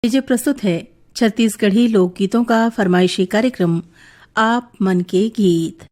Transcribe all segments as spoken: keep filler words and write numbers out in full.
लीजिए, प्रस्तुत है छत्तीसगढ़ी लोकगीतों का फरमाइशी कार्यक्रम आप मन के गीत।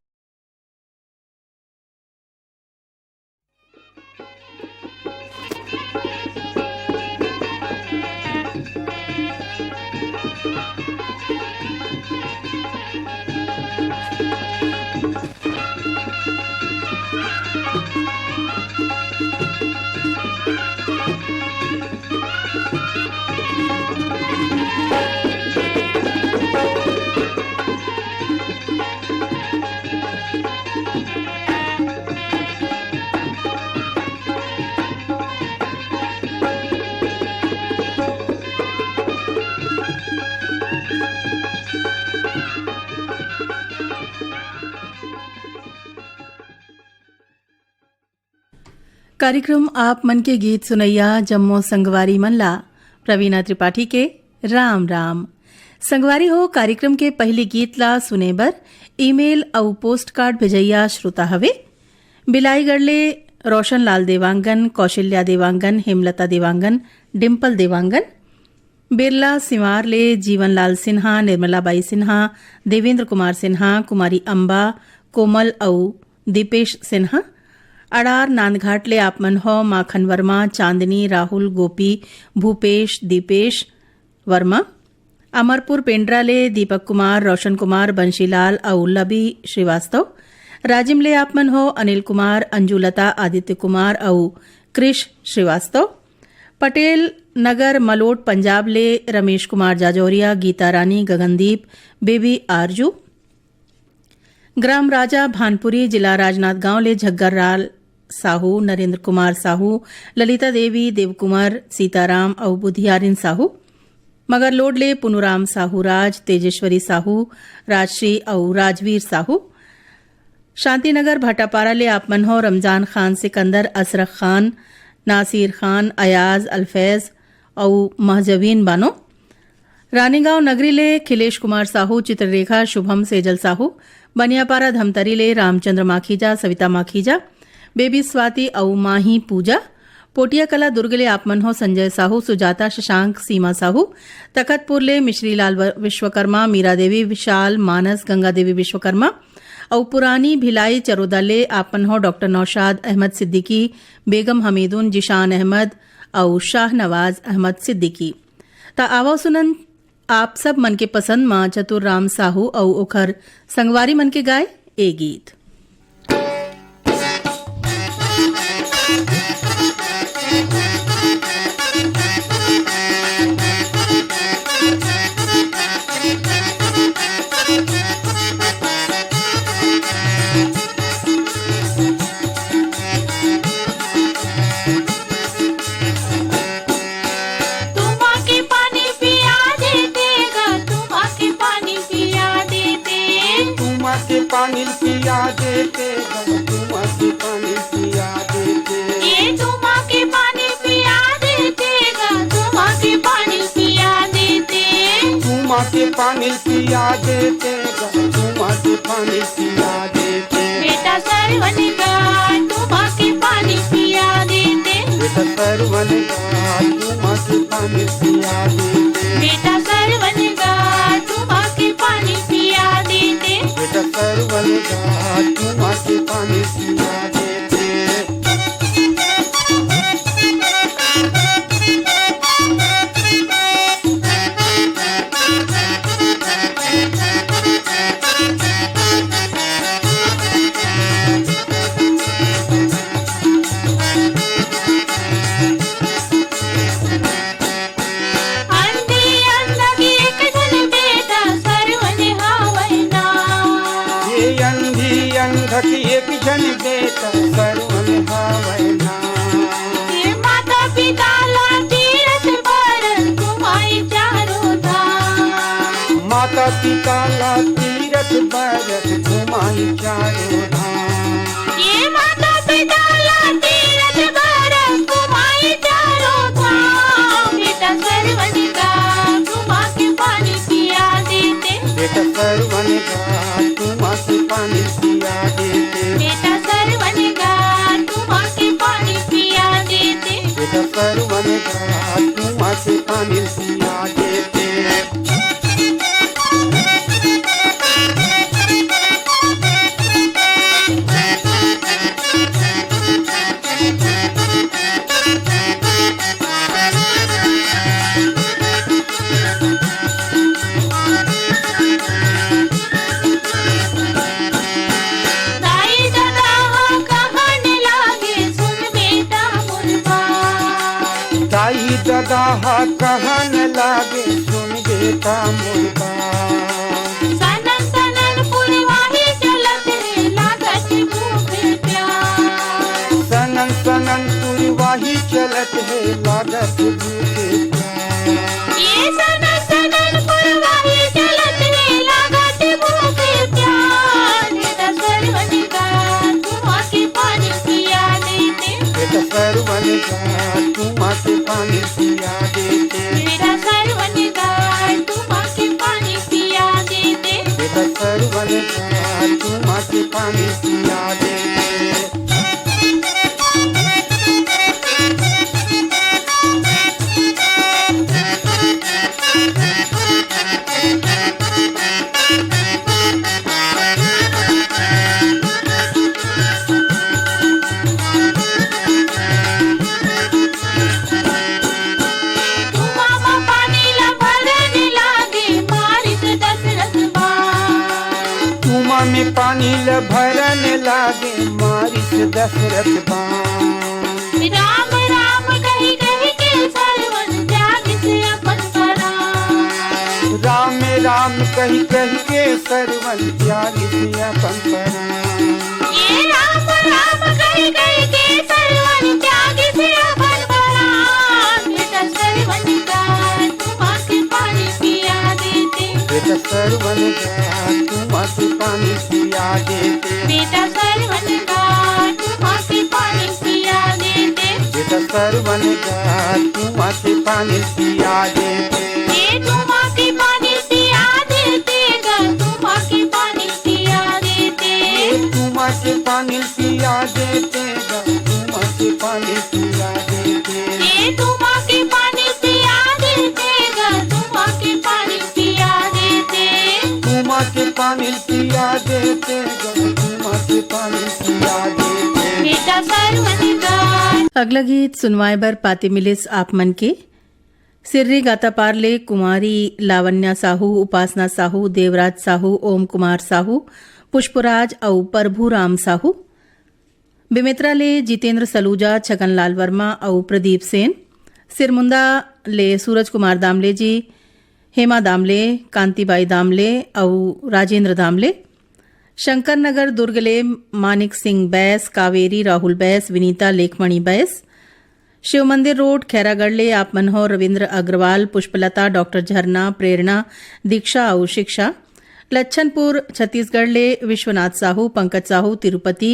कार्यक्रम आप मन के गीत सुनैया जम्मो संगवारी मन ला प्रवीणा त्रिपाठी के राम राम। संगवारी हो, कार्यक्रम के पहिली गीत ला सुने बर ईमेल अउ पोस्टकार्ड भेजइया श्रोता हवे बिलाईगढ़ ले रोशन लाल देवांगन, कौशल्या देवांगन, हेमलता देवांगन, डिम्पल देवांगन, बिरला सिंवार ले जीवन लाल सिन्हा, निर्मला बाई सिन्हा, देवेंद्र कुमार सिन्हा, कुमारी अम्बा, कोमल अउ दीपेश सिन्हा। अड़ार नांदघाट ले आप मन हो माखन वर्मा, चांदनी, राहुल, गोपी, भूपेश, दीपेश वर्मा। अमरपुर पेंड्रा ले दीपक कुमार, रोशन कुमार, बंशीलाल अउ लबी श्रीवास्तव। राजिम ले आप मन हो अनिल कुमार, अंजुलता, आदित्य कुमार अउ कृष श्रीवास्तव। पटेल नगर मलोट पंजाब ले रमेश कुमार जाजौरिया, गीता रानी, गगनदीप, बेबी आरजू। ग्राम राजा भानपुरी, जिला राजनांदगांव ले झग्गर लाल साहू, नरेंद्र कुमार साहू, ललिता देवी, देवकुमार, सीताराम अउ बुधियारिन साहू। मगरलोड ले पुनुराम साहू राज, तेजेश्वरी साहू, राजश्री अउ राजवीर साहू। शांतिनगर भाटापारा ले आप मन हो रमजान खान सिकंदर, अशरफ खान, नासिर खान, अयाज, अल्फैज अउ महजवीन बानो। रानीगांव नगरी ले खिलेश कुमार साहू, चित्ररेखा, शुभम, सेजल साहू। बनियापारा धमतरी ले रामचंद्र माखीजा, सविता माखीजा, बेबी स्वाति अउ माही पूजा। पोटिया कला दुर्ग ले आप मन हो संजय साहू, सुजाता, शशांक, सीमा साहू। तखतपुर ले मिश्रीलाल व-, विश्वकर्मा, मीरा देवी, विशाल, मानस, गंगा देवी विश्वकर्मा। अउ पुरानी भिलाई चरोदा ले आप मन हो डॉक्टर नौशाद अहमद सिद्दीकी, बेगम हमीदुन, जिशान अहमद अउ शाहनवाज अहमद सिद्दीकी। त आवव सुनन आप सब मन के पसंद म चतुर राम साहू अउ ओखर संगवारी मन के गाए ए गीत। तुमा के पानी पिया देते गा, तुमा के पानी पिया देते। तुमा के पानी पिया देते गा, तुमा के पानी पिया देते। ए तुमा के पानी पिया देते गा, तुमा के पानी पिया देते। तुमा के पानी पिया देते गा, तुमा के पानी पिया देते। बेटा सरवन गा, तुमा के पानी पिया देते। बेटा सरवन गा, तुमा के पानी पिया देते। बेटा सरवन गा, तुमा के पानी पिया देते। बेटा सरवन गा, तुमा के पानी पिया देते। अंधी अंधा के एक झन बेटा सरवन हावय ना। ये अंधी अंधा के एक झन बेटा सरवन हावय ना। ये माता पिता ला तीरथ बर घुमाई चारों धाम। माता पिता ला तीरथ बर घुमाई चारों धाम। ये माता पिता ला तीरथ बर घुमाई चारों धाम। बेटा सरवन गा, तुमा के पानी पिया देते। बेटा सरवन गा, तुमा के पानी पिया देते। बेटा सरवन गा, तुमा के पानी पिया देते। बेटा सरवन गा, तुमा के पानी पिया देते। लागे सुन बेटा मोर बात। सनन सनन पुरवाही चलत हे, लागत भूख प्यास। सनन सनन पुरवाही चलत हे, लागत भूख प्यास। ये सनन सनन पुरवाही चलत हे, लागत भूख प्यास। बेटा सरवन गा, तुमा के पानी पिया देते। बेटा सरवन गा, तुमा के पानी पिया देते। बेटा सरवन गा, तुमा के पानी पिया देते। बेटा सरवन गा, तुमा के पानी पिया देते। कुआं म पानी ल भरन लागे, मारिस दशरथ बाण। कुआं में पानी ल भरन लागे, मारिस दशरथ बाण। राम राम कहि कहि के सरवन त्यागिस अपन परान। राम राम कहि कहि के सरवन त्यागिस अपन परान। ये राम राम कहि कहि के सरवन त्यागिस अपन परान। बेटा सरवन गा, तुमा के पानी पिया देते। बेटा सरवन गा, तुमा के पानी पिया देते। बेटा सरवन गा, तुमा के पानी पिया देते। बेटा सरवन गा, तुमा के पानी पिया देते। ए तुमा के पानी पिया देते गा, तुमा के पानी पिया देते। ए तुमा के पानी पिया देते गा, तुमा के पानी पिया देते। ए तुमा के पानी पिया देते गा, तुमा के पानी पिया देते। तुमा के पानी पिया देते गा, तुमा के पानी पिया देते। बेटा सरवन गा। अगला गीत सुनवाए बर पाती मिलिस आप मन के सिर्री गातापार ले कुमारी लावण्या साहू, उपासना साहू, देवराज साहू, ओम कुमार साहू, पुष्पराज अउ प्रभुराम साहू। बेमेतरा ले जितेंद्र सलूजा, छगनलाल वर्मा अउ प्रदीप सेन। सिरमुंदा ले सूरज कुमार दामले जी, हेमा दामले, कांतिबाई दामले अउ राजेंद्र दामले। शंकर नगर दुर्ग ले मानिक सिंह बैस, कावेरी राहुल बैस, विनीता लेखमणि बैस। शिव मंदिर रोड, खैरागढ़ ले आप मन हो रविंद्र अग्रवाल, पुष्पलता, डॉक्टर झरना, प्रेरणा, दीक्षा अउ शिक्षा। लच्छनपुर छत्तीसगढ़ ले विश्वनाथ साहू, पंकज साहू, तिरुपति,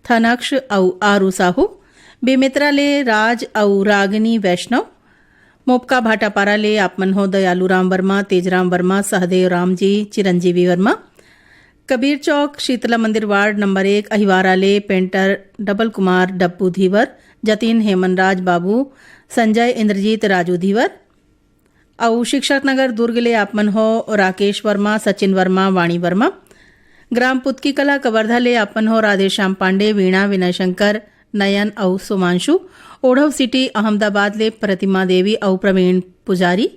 थनक्ष अउ आरू साहू। बेमेतरा ले राज अउ रागिनी वैष्णव। मोपका भाटापारा ले आप मन हो दयालू राम वर्मा, तेजराम वर्मा, सहदेव राम जी, चिरंजीवी वर्मा। कबीर चौक, शीतला मंदिर वार्ड नंबर एक, अहिवारा ले पेंटर डबल कुमार डब्बू धीवर, जतिन हेमनराज बाबू, संजय इंद्रजीत राजू धीवर। अउ शिक्षक नगर दुर्ग ले आप मन हो राकेश वर्मा, सचिन वर्मा, वाणी वर्मा। ग्राम पुतकी कला कवर्धा ले आप मन हो राधेश्याम पांडे, वीणा, विनय शंकर, नयन अउ सोमांशु। ओढ़व सिटी अहमदाबाद ले प्रतिमा देवी अउ प्रवीण पुजारी।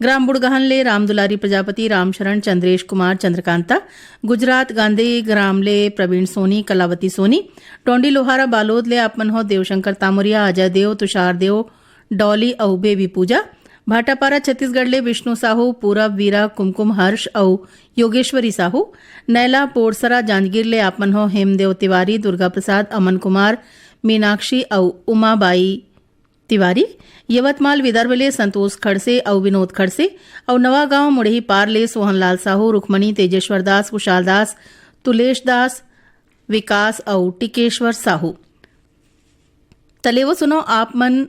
ग्राम बुड़गहन ले रामदुलारी प्रजापति, रामशरण, चंद्रेश कुमार, चंद्रकांता। गुजरात गांधी ग्राम ले प्रवीण सोनी, कलावती सोनी। डोंडी लोहारा बालोद ले आप मन हो देवशंकर तामुरिया, अजय देव, तुषार देव, डॉली अउ बेबी पूजा। भाटापारा छत्तीसगढ़ ले विष्णु साहू, पूरब, वीरा, कुमकुम, हर्ष अउ योगेश्वरी साहू। नैला पोरसरा जांजगीर ले आप मन हो हेमदेव तिवारी, दुर्गा प्रसाद, अमन कुमार, मीनाक्षी अउ उमाबाई तिवारी। यवतमाल विदर्भ ले संतोष खड़से अउ विनोद खड़से अउ नवागांव मुड़ही पार ले सोहनलाल साहू, रुक्मणी, तेजेश्वर दास, कुशाल दास, तुलेश दास, विकास अउ टिकेश्वर साहू। तलेवो सुनो आप मन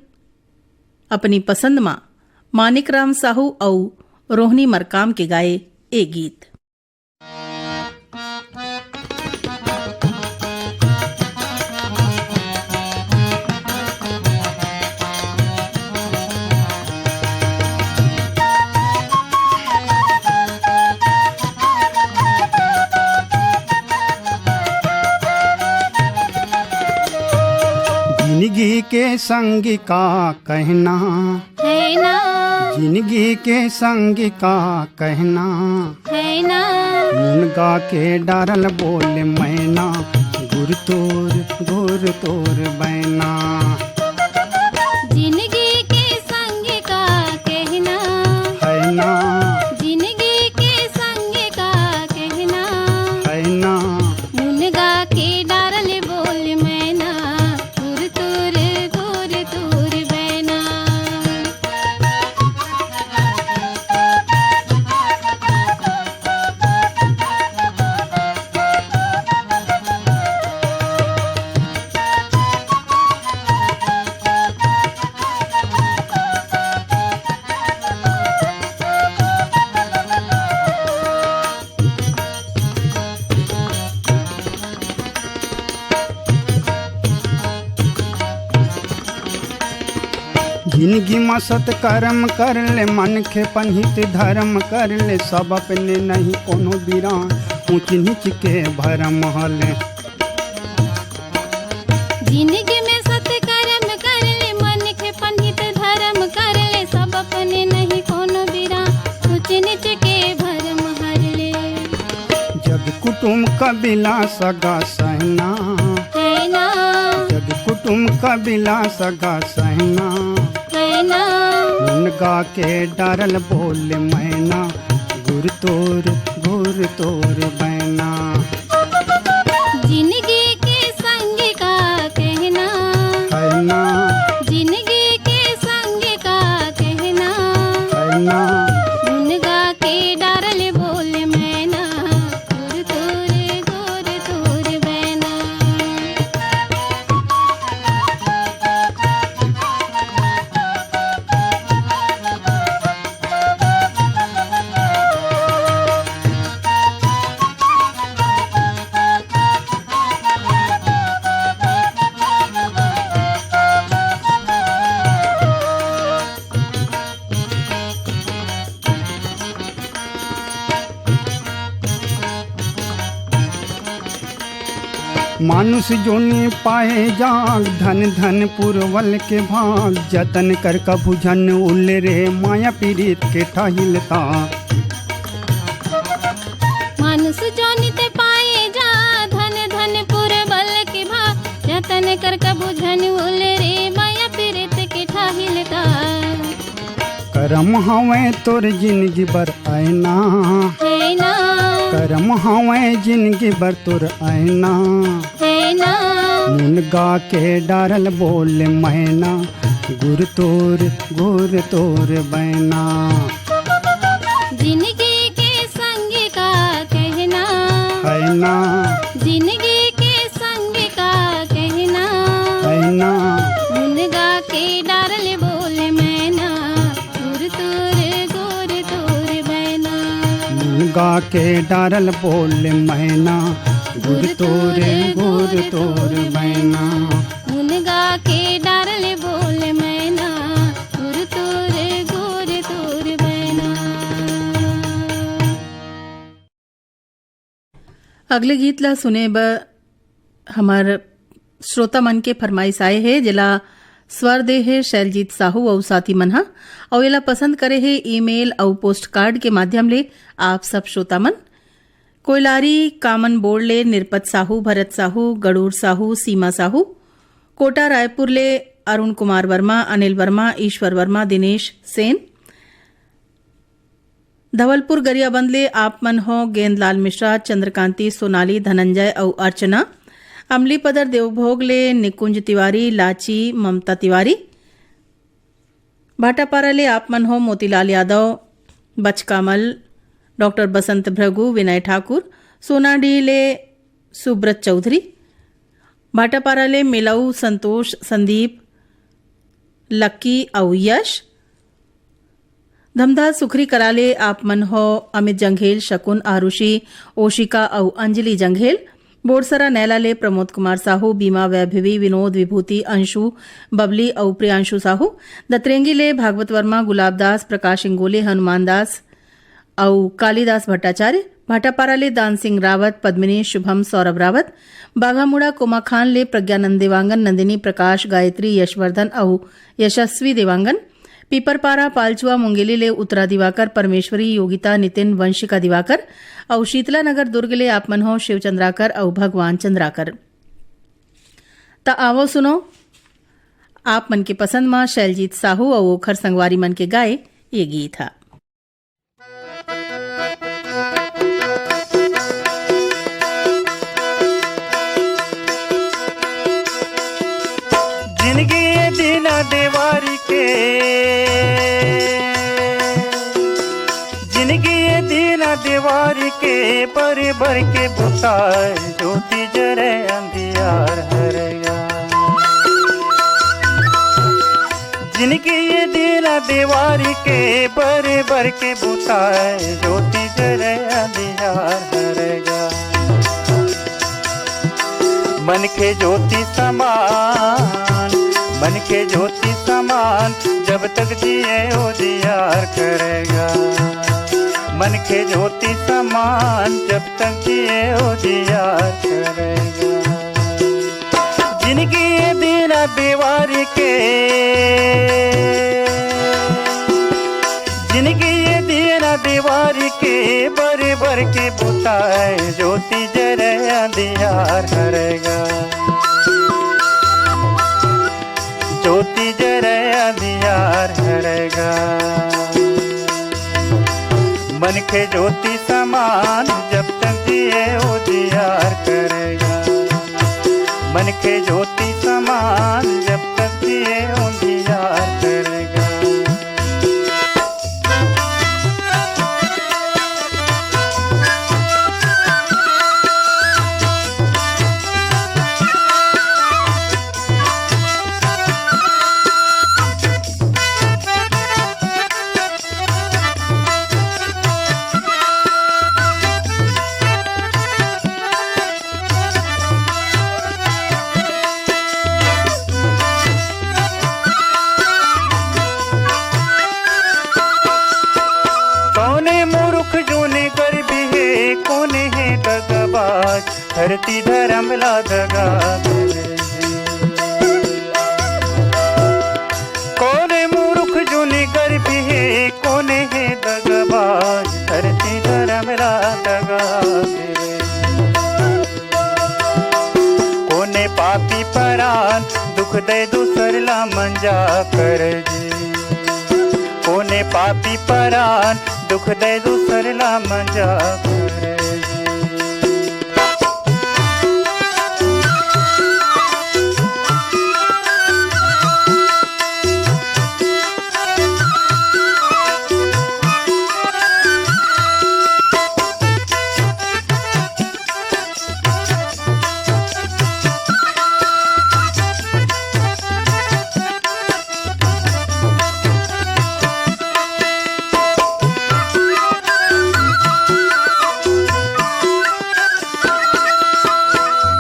अपनी पसंद मा मानिक राम साहू अउ रोहनी मरकाम के गाए ए गीत। जिनगी के संग का कहना, है ना? जिनगी के संग का कहना, है ना? मुनगा के डारल बोल मैना, गुर तोर, गुर तोर बैना। जिनगी के संग का कहना, जिनगी म सत करम कर ले, मनखेपन हित धरम कर ले, सब अपने नहीं कोनो बिरान, ऊंच नीच के भरम हले। जिनगी में सत करम कर ले, मनखेपन हित धरम कर ले, सब अपने नहीं कोनो बिरान, ऊंच नीच के भरम हर ले। जग कुटुम कबीला सगा सहना, है ना? जग कुटुम कबीला सगा सहना, है ना? मुनगा के डारल बोले मैना, गुर तोर, गुर तोर बैना। जिनगी के संग का कहना, है ना? जिनगी के संग का कहना, है ना? मुनगा के डारल बोले मैना, गुर तोर, गुर तोर बैना। मानुष जोनी पाए जाग, धन धन पुरवल के भाग। जतन कर कभू झन उल रे, माया पीरित के ठाहिलता। मानुष जोनी ते पाए जा, धन धन पुरवल के भाग। जतन कर कभू झन उल रे, माया पीरित के ठाहिलता। करम हवय तोर जिनगी बर अयना, है ना? करम हवय जिनगी बर तोर अयना, है ना? मुनगा के डारल बोले मैना, गुर तोर, गुर तोर बैना। जिनगी के संग का कहना, है ना? जिनगी के संग का कहना, है ना? मुनगा के डारल बोले मैना, गुर तोर, गुर तोर बैना। मुनगा के डारल बोले मैना, गुर तोर, गुर तोर बैना। मुनगा के डारल बोले मैना, गुर तोर, गुर तोर बैना। अगले गीत ला सुने बर हमर श्रोता मन के फरमाइश आए हे, जेला स्वर दे हे शैलजीत साहू अउ साथी मन ह, अउ एला पसंद करे हे ईमेल अउ पोस्ट कार्ड के माध्यम ले आप सब श्रोता मन। कोइलारी कामन बोर्ड ले निरपत साहू, भरत साहू, गड़ूर साहू, सीमा साहू, कोटा रायपुर ले अरुण कुमार वर्मा, अनिल वर्मा, ईश्वर वर्मा, दिनेश सेन, धवलपुर गरियाबंद ले आप मन हो गेंदलाल मिश्रा, चंद्रकांति, सोनाली, धनंजय अउ अर्चना। अमली पदर देवभोग ले निकुंज तिवारी, लाची, ममता तिवारी। भाटापारा ले आप मन हो मोतीलाल यादव, बचकामल, डॉक्टर बसंत भृगु, विनय ठाकुर। सोनाडीह ले सुब्रत चौधरी। भाटापारा ले मिलऊ, संतोष, संदीप, लक्की अउ यश। धमधा सुखरी कला ले आप मन हो अमित जंघेल, शकुन, आरुषि, ओशिका अउ अंजलि जंघेल। बोरसरा नैला ले प्रमोद कुमार साहू, बीमा, वैभवी, विनोद, विभूति, अंशु, बबली अउ प्रियांशु साहू। दतरेंगी ले भागवत वर्मा, गुलाब दास, प्रकाश इंगोले, हनुमान दास अउ कालिदास भट्टाचार्य। भाटापारा ले दान सिंह रावत, पद्मिनी, शुभम, सौरभ रावत। बाघामुड़ा कोमाखान ले प्रज्ञानंद देवांगन, नंदिनी, प्रकाश, गायत्री, यशवर्धन अउ यशस्वी देवांगन। पीपरपारा पालचुआ मुंगेली ले उत्तरा दिवाकर, परमेश्वरी, योगिता, नितिन, वंशिका दिवाकर अउ शीतला नगर दुर्ग ले आप मन हो शिव चंद्राकर अउ भगवान चंद्राकर। त आवो सुनो आप मन के पसंद म शैलजीत साहू अउ ओखर संगवारी मन के गाए ये गीत ह। जिनगी ये दीना देवारी के, जिनगी ये दीना देवारी के, बर बर के बुताए, ज्योति जरे अंधियार हरया। जिनगी ये दीना देवारी के, बर बर के बुताए, ज्योति जरे अंधियार हरया। मनखे ज्योति समान, मन के ज्योति समान, जब तक जिए उजियार करेगा। मन के ज्योति समान, जब तक जिए उजियार करेगा। जिनकी ये दीना दीवारी के, जिनकी ये दीना दीवारी के, बड़ी बड़ी बुताए ज्योति जरे अंधियार हरेगा। ज्योति जरे अंधियार हरेगा। मन के ज्योति समान, जब तक जिए उजियार करेगा। मन के ज्योति समान, जब तक जिए उजियार करेगा। कोने मूर्ख जोने गर्वी हे, कोने हे दगाबाज, धरती धरम ला दगा दे। कोने मूर्ख जोने गर्वी हे, कोने हे दगाबाज, धरती धरम ला दगा दे। कोने पापी परान दुख दे दूसर ला मंजा कर जी। कोने पापी परान दुख दे दूसर ला मंजा कर जी।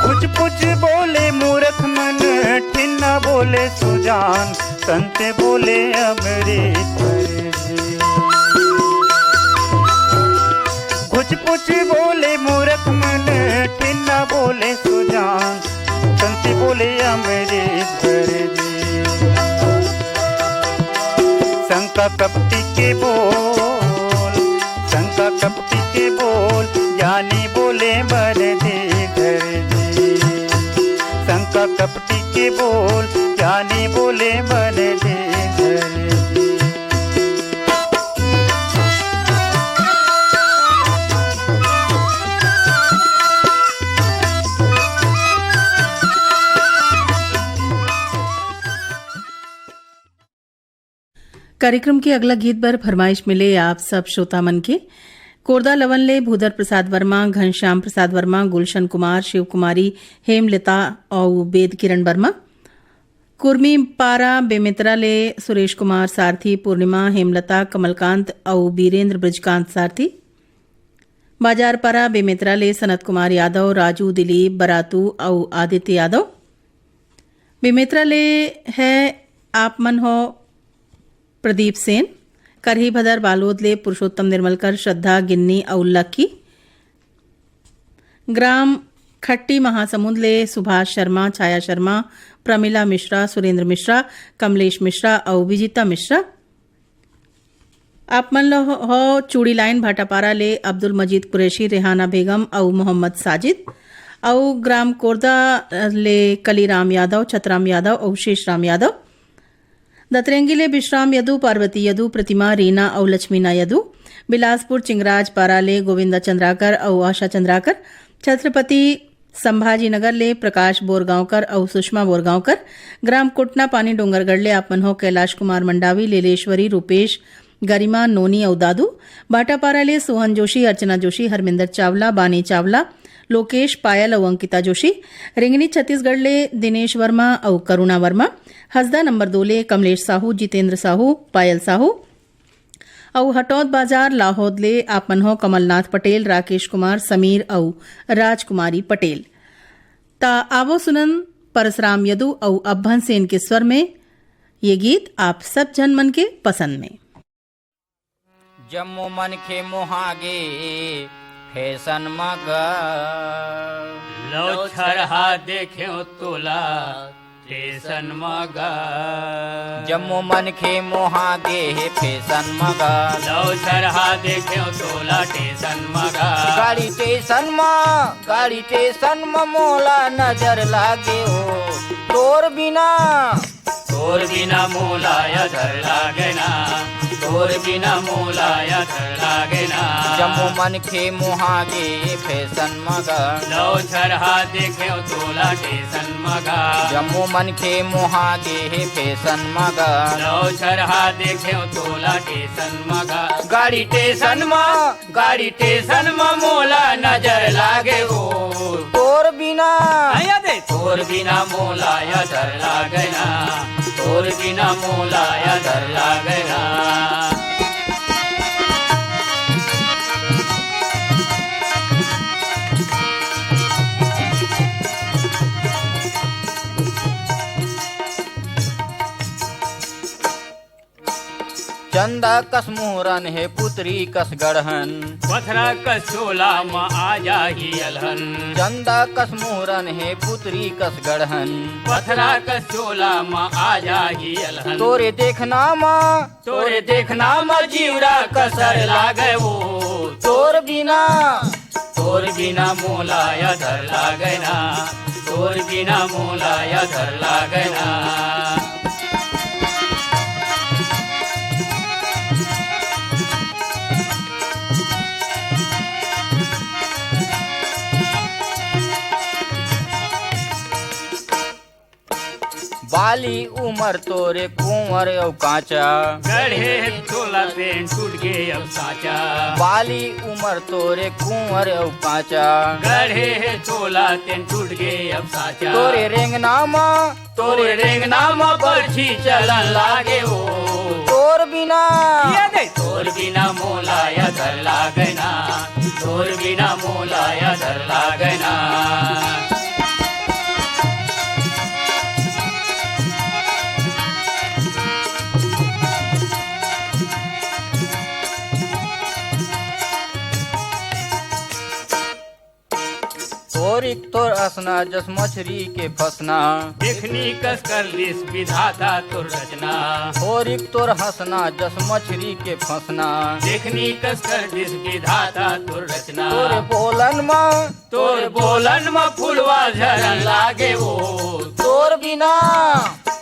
कुछ कुछ बोले मूर्ख मन, ठिन्ना बोले सुजान, संत बोले अमृत जी। कुछ कुछ बोले मूर्ख मन, ठिन्ना बोले सुजान, संत बोले अमृत जी। शंका कपटी के बोल, शंका कपटी के बोल, ज्ञानी बोले बरदीधर जी। शंका कपटी के बोल, ज्ञानी बोले बरदीधर जी। कार्यक्रम के अगला गीत बर फरमाइश मिले आप सब श्रोता मन के। कोरदा लवन ले भूधर प्रसाद वर्मा, घनश्याम प्रसाद वर्मा, गुलशन कुमार, शिव कुमारी, हेमलता अउ वेद किरण वर्मा। कुर्मी पारा बेमेतरा ले सुरेश कुमार सारथी, पूर्णिमा, हेमलता, कमलकांत अउ बीरेंद्र बृजकांत सारथी। बाजार पारा बेमेतरा ले सनत कुमार यादव, राजू, दिलीप, बरातू अउ आदित्य यादव। बेमेतरा ले है आप मन हो प्रदीप सेन, करही भदर बालोद ले पुरुषोत्तम निर्मलकर, श्रद्धा, गिन्नी अउ लकी। ग्राम खट्टी महासमुंद ले सुभाष शर्मा, छाया शर्मा, प्रमिला मिश्रा, सुरेंद्र मिश्रा, कमलेश मिश्रा अउ विजिता मिश्रा। आप मन ल हो, हो चूड़ी लाइन भाटापारा ले अब्दुल मजीद कुरैशी, रेहाना बेगम अउ मोहम्मद साजिद, अउ ग्राम कोरदा ले कलीराम यादव, छतराम यादव अउ शेषराम यादव। दतरेंगी ले विश्राम यदु, पार्वती यदु, प्रतिमा, रीना अउ लक्ष्मीना यदु। बिलासपुर चिंगराज पारा ले गोविंदा चंद्राकर अउ आशा चंद्राकर। छत्रपति संभाजी नगर ले प्रकाश बोरगांवकर अउ सुषमा बोरगांवकर। ग्राम कोटना पानी डोंगरगढ़ ले आप मन हो कैलाश कुमार मंडावी, लीलेश्वरी, रूपेश, गरिमा, नोनी अउ दादू। भाटापारा ले सोहन जोशी, अर्चना जोशी, हरमिंदर चावला, बानी चावला, लोकेश, पायल अउ अंकिता जोशी। रिंगनी छत्तीसगढ़ ले दिनेश वर्मा अउ करुणा वर्मा। हसदा नंबर दो ले कमलेश साहू, जितेंद्र साहू, पायल साहू। अउ हटौद बाजार लाहौद ले आप मन हो कमलनाथ पटेल, राकेश कुमार, समीर अउ राजकुमारी पटेल। त आवो सुनन परसराम यदु अउ अभन सेन के स्वर में ये गीत आप सब झन मन के पसंद में। जम्मो मनखे मोहागे फैशन म गा। लव छरहा देखेव तोला टेसन म गा। जम्मो मनखे मोहागे हे फैशन म गा। लव छरहा देखेव तोला टेसन म गा। गाड़ी टेसन म, गाड़ी टेसन म मोला नजर लागे ओ तोर बिना। तोर बिना मोला अधर लागे ना, तोर बिना मोला अधर लागे ना। जम्मो मनखे मोहागे फैशन म गा। लव छरहा देखेव तोला टेसन म गा। जम्मो मनखे मोहागे हे फैशन म गा। लव छरहा देखेव तोला टेसन म गा। गाड़ी टेसन म, गाड़ी टेसन म मोला नजर लागे ओ तोर बिना। आया दे। तोर बिना मोला अधर लागे ना, तोर बिना मोला अधर लागे ना। चंदा कस मुहरन हे पुतरी कस गढ़न। पथरा कस चोला म आ जाही अलहन। चंदा कस मुहरन हे पुतरी कस गढ़न। पथरा कस चोला म आ जाही अलहन। तोरे देखना म, तोरे देखना म जीवरा कसर लागे ओ तोर बिना। तोर बिना मोला अधर लागे ना, तोर बिना मोला अधर लागे ना। बाली उमर तोरे कुंवर अउ कांचा। गढ़े हे चोला तेन टूट गे अब सांचा। बाली उमर तोरे कुंवर अउ कांचा। गढ़े हे चोला तेन टूट गे अब सांचा। तोरे रेंगना म, तोरे रेंगना म बरछी चलन लागे ओ तोर बिना। ये दे। तोर बिना मोला अधर लागे ना, तोर बिना मोला अधर लागे ना। तोरिक तोर हंसना जस मछरी के फंसना। देखनी कस कर लिस विधाता तोर रचना। तोरिक तोर हंसना जस मछरी के फंसना। देखनी कस कर लिस विधाता तोर रचना। तोरे बोलन म, तोरे बोलन म फुलवा झरन लागे ओ तोर बिना।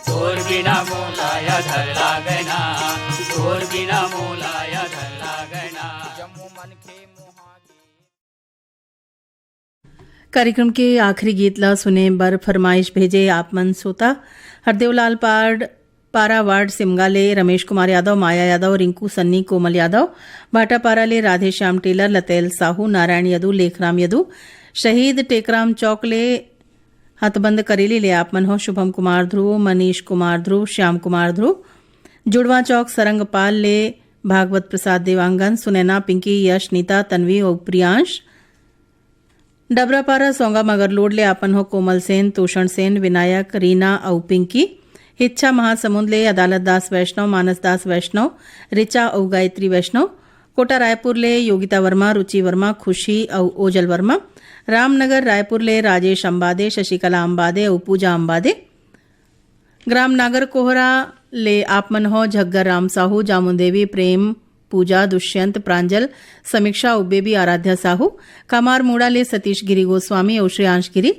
तोर बिना मोला अधर लागे ना, तोर बिना मोला अधर लागे ना। जम्मो मनखे मोहा कार्यक्रम के आखिरी गीत ला सुने बर फरमाइश भेजे आप मन श्रोता हरदेवलाल पार-, पारा वार्ड सिमगा ले रमेश कुमार यादव, माया यादव, रिंकू सन्नी, कोमल यादव, भाटापारा ले राधेश्याम टेलर, लतैल साहू, नारायण यदु, लेखराम यदु, शहीद टेकराम चौक ले हथबंद करेली ले आप मन हो शुभम कुमार ध्रुव, मनीष कुमार ध्रुव, श्याम कुमार ध्रुव, जुड़वा चौक सरंगपाल ले भागवत प्रसाद देवांगन, सुनैना, पिंकी, यश, नीता, तन्वी अउ प्रियांश। डबरापारा सोंगा मगरलोड ले आपन हो कोमल सेन, तोषण सेन, विनायक, रीना अउ पिंकी। हिच्छा महासमुंद ले अदालत दास वैष्णव, मानस दास वैष्णव, रिचा अउ गायत्री वैष्णव। कोटा रायपुर ले योगिता वर्मा, रुचि वर्मा, खुशी अउ ओजल वर्मा। रामनगर रायपुर ले राजेश अंबादे, शशिकला अंबादे अउ पूजा अंबादे। ग्राम नागर कोहरा ले आप मन हो झग्गर राम साहू, जामुन देवी, प्रेम, पूजा, दुष्यंत, प्रांजल, समीक्षा अउ बेबी आराध्या साहू। कमार मुड़ा ले सतीश गिरी गोस्वामी अउ श्रेयांश गिरी।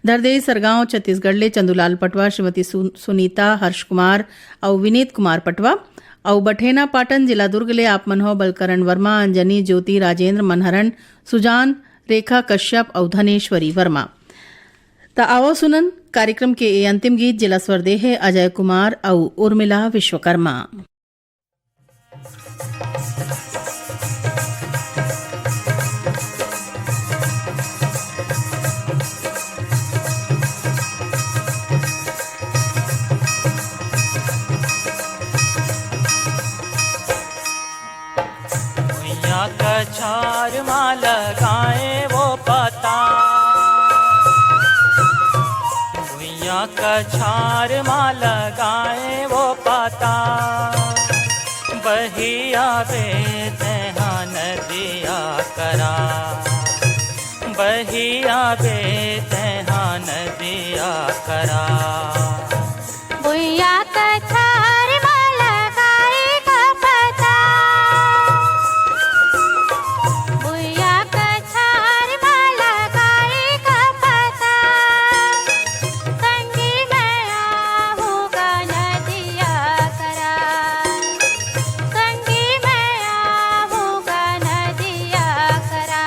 धरदेई सरगांव छत्तीसगढ़ ले चंदूलाल पटवा, श्रीमती सु-, सुनीता, हर्ष कुमार अउ विनीत कुमार पटवा। अउ बठेना पाटन जिला दुर्ग ले आप मन हो बलकरण वर्मा, अंजनी, ज्योति, राजेंद्र, मनहरण, सुजान, रेखा कश्यप अउ धनेश्वरी वर्मा। त आवो सुनन कार्यक्रम के ए अंतिम गीत, जेला स्वर दे हे अजय कुमार अउ उर्मिला विश्वकर्मा। भुइयां कछार मा लगाए वो पता, भुइयां बे तेहा नदिया करा, बहिया बे तेहा नदिया करा। भुइया कछार म लगाई कपता, भुइया कछार म लगाई कपता। संगी मैं आहूँ गा नदिया करा, संगी मैं आहूँ गा नदिया करा।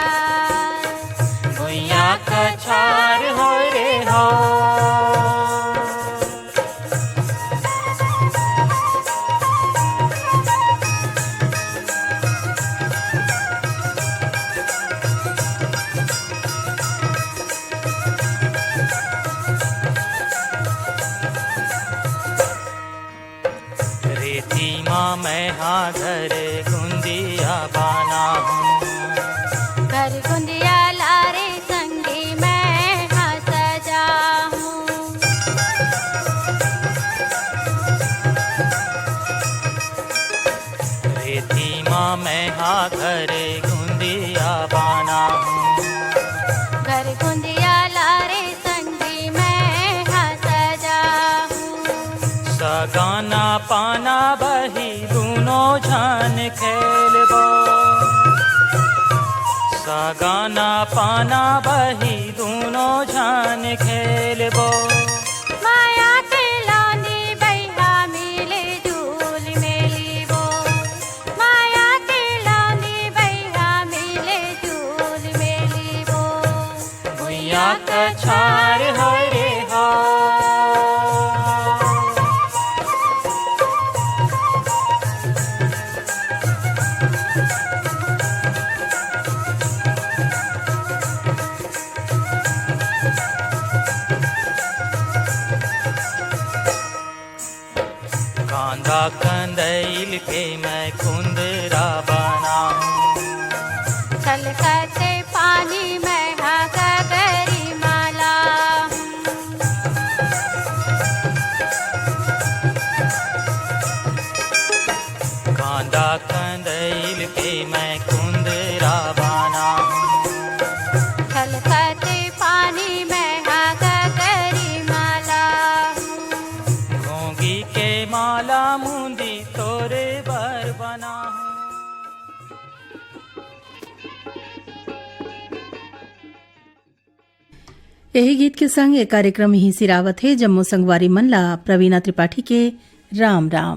भुइया कछार हो रे हो। रेती मा मैं हा घर गुंदिया बनाहूँ। घर गुंदिया ला रे संगी मैं हा सजाहूँ। रेती मा मैं हा घर गुंदिया बनाहूँ। घर गुंदिया ला रे संगी मैं हा सजाहूँ। सगाना पाना बही दूनो झन खेलबो। सगाना पाना बही दूनो झन खेलबो। माया के लानी बहिया मिले जुल मेलिबो। माया के लानी बहिया मिले जुल मेलिबो। भुइया कछार हो रे हो। कांदा कंदैल के मैं कुंदरा बनाहूँ। छलकत पानी मैं हा गगरी मा लाहूँ। कांदा कंदैल के मैं कुंदरा बनाहूँ। छलकत पानी मैं हा गगरी मा लाहूँ। घोंगी के माला मुंदी तोरे बर बनाहूँ। यही गीत के संग ये कार्यक्रम यहीं सिरावत हे। जम्मो संगवारी मन ला प्रवीणा त्रिपाठी के राम राम।